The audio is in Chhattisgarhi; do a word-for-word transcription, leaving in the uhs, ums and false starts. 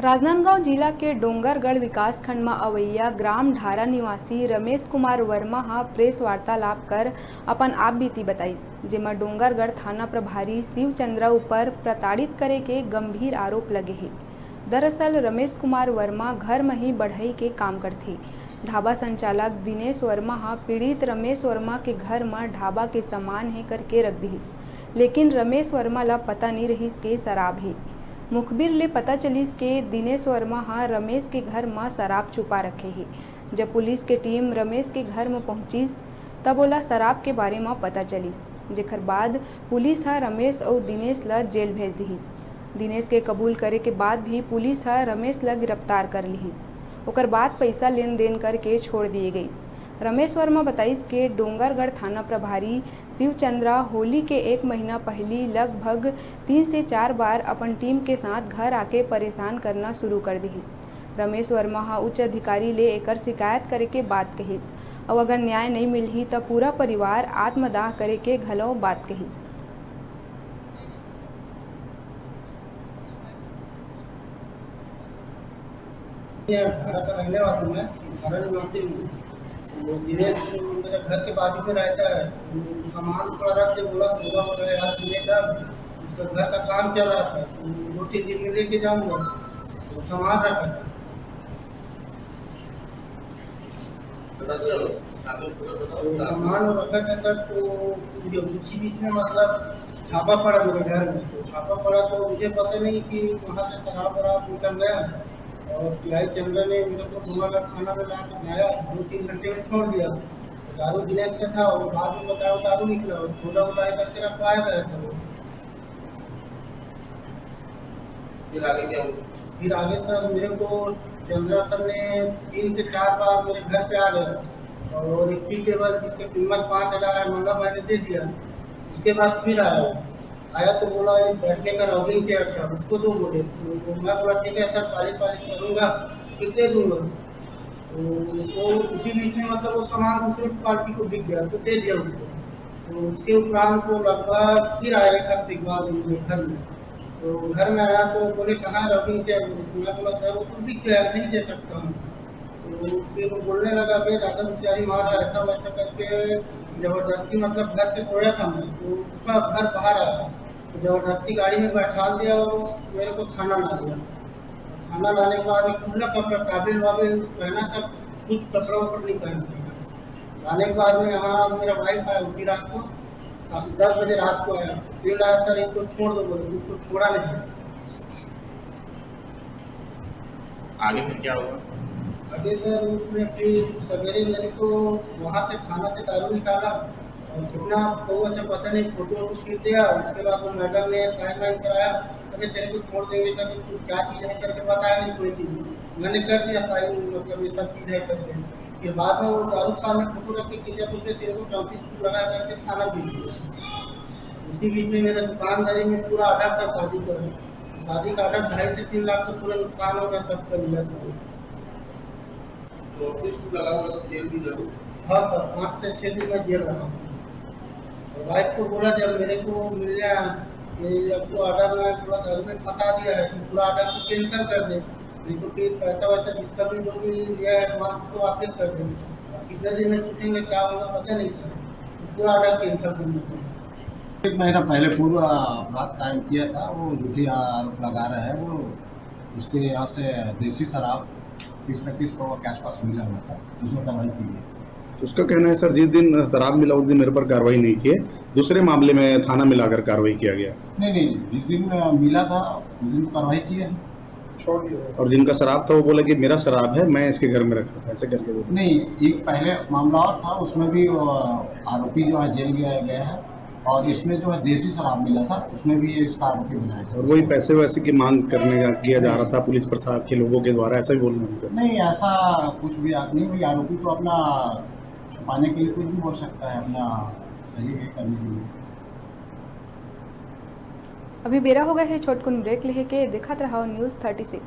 राजनांदगांव जिला के डोंगरगढ़ विकासखंड म अवइया ग्राम ढारा निवासी रमेश कुमार वर्मा ह प्रेस वार्तालाप कर अपन आप बीती बताइस, जेमा डोंगरगढ़ थाना प्रभारी शिव चंद्रा ऊपर प्रताड़ित करे के गंभीर आरोप लगे हे। दरअसल रमेश कुमार वर्मा घर म ही बढ़ई के काम करथे। ढाबा संचालक दिनेश वर्मा ह पीड़ित रमेश वर्मा के घर म ढाबा के सामान हे करके रख दिहिस, लेकिन रमेश वर्मा ल पता नइ रहिस के शराब हे। मुखबिर ले पता चलिस के दिनेश वर्मा ह रमेश के घर म शराब छुपा रखे हे। जब पुलिस के टीम रमेश के घर म पहुंचिस, तब ओला शराब के बारे म पता चलिस, जेखर बाद पुलिस ह रमेश अउ दिनेश ल जेल भेज दिहिस। दिनेश के कबूल करे के बाद भी पुलिस ह रमेश ल गिरफ्तार कर लिहिस। ओकर बाद पइसा लेन देन करके छोड़ दिए गइस। रमेश वर्मा बताइस के डोंगरगढ़ थाना प्रभारी शिव चंद्रा होली के एक महीना पहिली लगभग तीन से चार बार अपन टीम के साथ घर आके परेशान करना शुरू कर दिहिस। रमेश वर्मा ह उच्च अधिकारी ले एकर शिकायत करे के बात कहिस, अउ अगर न्याय नइ मिलही, त पूरा परिवार आत्मदाह करे के घलो बात कहिस। यार, धारा का रहने वाला हूँ मैं, धारा निवासी हूँ। तो दिनेश मेरे घर के बाजू में रहता है, तो सामान थोड़ा रख के बोला, "थोड़ा हो गया यार, तुमने कर।" उसका घर का काम चल रहा था, तो दो तीन दिन में लेके जाऊंगा, तो सामान रखा था। तो सामान रखा था सर, तो ये उसी बीच में, मतलब, छापा पड़ा मेरे घर में। तो छापा पड़ा तो मुझे पता नहीं कि वहाँ से शराब वराब निकल गया, और पीआई चंद्र ने मेरे को डोंगरगढ़ थाना में ला के लाया, दो तीन घंटे में छोड़ दिया। दारू दिनेश का था, वो बाद में बताया वो दारू निकला, और झोला उठाया करके रखवाया गया था वो। फिर आगे क्या हुआ? फिर आगे सर, मेरे को चंद्रा सर ने तीन से चार बार मेरे घर पे आ गया, और एक टी टेबल जिसकी कीमत पाँच हज़ार है, मंगा, मैंने दे दिया। उसके बाद फिर आया, आया तो बोला, "ये बैठने का रॉकिंग चेयर था, उसको दो," बोले। तो मैं बोला, "ठीक है सर, पालिश वालिश करूँगा, फिर दे दूँगा।" तो वो उसी बीच में, मतलब, वो सामान दूसरे पार्टी को बिक गया, तो दे दिया उसको। तो उसके उपरांत वो लगभग फिर आया एक हफ्ते के बाद मेरे घर में। तो घर में आया तो बोले, "कहाँ रॉकिंग चेयर?" मैं बोला, "सर, वो तो बिक गया, नहीं दे सकता हूँ।" तो फिर वो बोलने लगा, "बे, ज़्यादा होशियारी मार रहा है," ऐसा वैसा करके ज़बरदस्ती, मतलब, घर से सोया था मैं, तो उसका घर बाहर आया, तो ज़बरदस्ती गाड़ी में बैठा दिया और मेरे को थाना ला दिया। थाना लाने के बाद एक खुला कपड़ा, टॉवेल वावेल पहना था, कुछ कपड़ा वपड़ा नहीं पहना था। लाने के बाद में यहाँ मेरा वाइफ आया, उसी रात को, दस बजे रात को आया, फिर आया, "सर, इसको छोड़ दो," बोले, उसको छोड़ा नहीं। आगे फिर क्या हुआ? आगे सर, उसने फिर सवेरे मेरे को वहाँ से थाना से दारू निकाला और कितना कौआ से पता नहीं, फोटो वोटो खींच दिया। उसके बाद वो मैडम ने साइन वाइन कराया, "अबे, तेरे को छोड़ देंगे," करके, "तू क्या चीज़ है?" करके बताया नहीं कोई चीज़। मैंने कर दिया साइन, मतलब, ये सब चीज़ है करके। फिर बाद में वो दारू के सामने फोटो रख के खींचा, तो फिर तेरे को चौंतीस फुट लगा करके थाना भेज दिया। उसी बीच में मेरा दुकानदारी में पूरा आधा था शादी का, शादी का आधा, ढाई से तीन लाख का पूरा नुकसान हो गया, सबका मिला जुला। चौंतीस को लगा हुआ तो जेल भी जाओ। हाँ सर, पाँच से छः दिन मैं जेल रहा हूँ। और वाइफ को बोला, "जब मेरे को मिलने आया, ये आपको आधा मैं पूरा घर में फंसा दिया है, तो पूरा आधा को कैंसिल कर दे, नहीं तो फिर पैसा वैसा जिसका भी जो भी लिया है एडवांस, तो वापस कर दे।" अब कितने दिन में छूटेंगे, क्या होगा, पता नहीं सर। तो पूरा आधा कैंसिल करना पड़ा। एक महीना पहले पूर्व अपराध कायम किया था, वो झूठी आरोप लगा रहा है, वो उसके यहाँ से देसी शराब तीस पैंतीस पौवा के आसपास मिला हुआ था, जिसमें कार्रवाई की गई। उसका कहना है, "सर, जिस दिन शराब मिला, उस दिन मेरे पर कार्रवाई नहीं की है, दूसरे मामले में थाना में लाकर कार्रवाई किया गया।" नहीं, नहीं, जिस दिन, अ, मिला था, उस दिन तो कार्रवाई की है। छोड़ दिया। और जिनका शराब था, वो बोला कि, "मेरा शराब है, मैं इसके घर में रखा था," ऐसे करके बोला। नहीं, एक पहले मामला और था, उसमें भी, अ, आरोपी जो है जेल गया, गया है। और इसमें जो है देसी शराब मिला था, उसमें भी ये इसका आरोपी बनाया गया। और वही पैसे वैसे की मांग करने का किया जा रहा था पुलिस प्रशासन के लोगों के द्वारा, ऐसा भी बोलना उनका। नहीं, ऐसा कुछ भी आ-, नहीं, वही आरोपी तो अपना छुपाने के लिए कुछ भी बोल सकता है, अपना सही करने के लिए। अभी बेरा हो गए हे छोटकुन ब्रेक लेहे के, देखत रहो News Thirty Six।